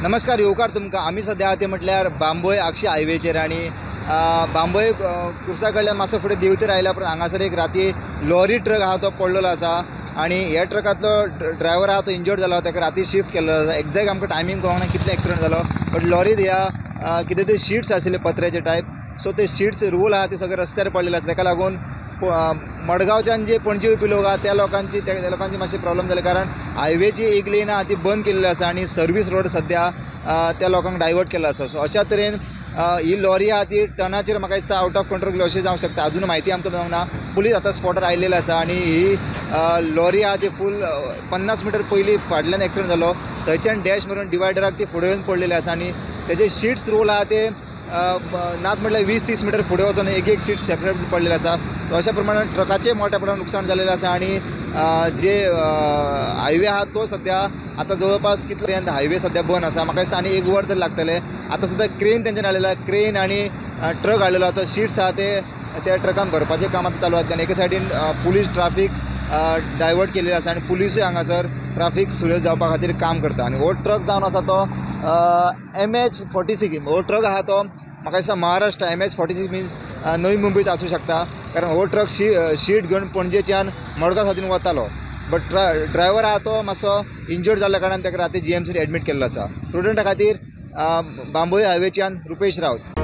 नमस्कार येवकार तुमकां. आमी सद्या आहा ते म्हटल्यार बांबोळे आगशी हायवेचेर आनी बांबोळे कुर्सा कडल्यान मातसो फुडें देंवतेर आयल्या उपरांत हांगासर एक राती लॉरी ट्रक आहा तो पडलेलो आसा आनी ह्या ट्रकांतलो ड्रायव्हर आहा तो इंजर्ड जालो, ताका राती शिफ्ट केल्लो आसा. एग्जॅक्ट आमकां टायमींग कळोंक ना कितले एक्सिडंट जालो, बट लॉरीत ह्या कितें ते शिट्स आशिल्ले पत्र्याचे टायप, सो ते शिट्स रोल आहा ते सगळे रस्त्यार पडलेले आसा. ताका लागून मडगांवच्यान जे पणजे येवपी लोक आहा त्या लोकांची मातशी प्रॉब्लम जाली, कारण हायवेची एक लेन आहा ती बंद केल्ली आसा आनी सर्वीस रोड सद्या त्या लोकांक डायवर्ट केल्लो आसा. सो अशा तरेन ही लॉरी आहा ती टनाचेर म्हाका दिसता आवट ऑफ कंट्रोल अशें जावंक शकता. अजून म्हायती आमकां मेळूंक ना. पुलीस आतां स्पॉटार आयिल्ले आसा आनी ही लॉरी आहा ती फूल 50 मिटर पयलीं फाटल्यान एक्सिडंट जालो, थंयच्यान डॅश मारून डिवायडराक ती फुडें येवन पडलेली आसा आनी तेजे शिट्स रोल आहा ते नात म्हटल्यार 20-30 मिटर फुडें वचून एक एक सीट सेपरेट पडलेलें आसा. अशा प्रमाणान ट्रकाचें मोठ्या प्रमाणात नुकसान जालेलें आसा आनी जे हायवे आहा तो सद्या आतां जवळपास कितले पर्यंत हायवे सद्या बंद आसा. म्हाका दिसता आनी एक वर तरी लागतलें. आतां सद्या क्रेन तेंच्यान हाडलेलो आहा, क्रेन आनी ट्रक हाडलेलो आहा, तो शिट्स आहा ते त्या ट्रकान भरपाचें काम आतां चालू आसा. आनी एके सायडीन पुलीस ट्राफीक डायवर्ट केल्लें आसा आनी पुलिसूय हांगासर ट्राफीक सुरळीत जावपा खातीर काम करता. आनी हो ट्रक जावन आसा तो MH 46 हो ट्रक आहा तो म्हाका दिसता महाराष्ट्र MH 46 mince नवी मुंबयचो आसूं शकता, कारण हो ट्रक शीट घेवन पणजेच्यान मडगांव सायडीन वतालो, बट ड्रायव्हर आहा तो मातसो इंजर्ड जाल्ल्या कारणान ताका राती GMC admit केल्लो आसा. प्रुडंटा खातीर बांबोळे हायवेच्यान रुपेश राऊत.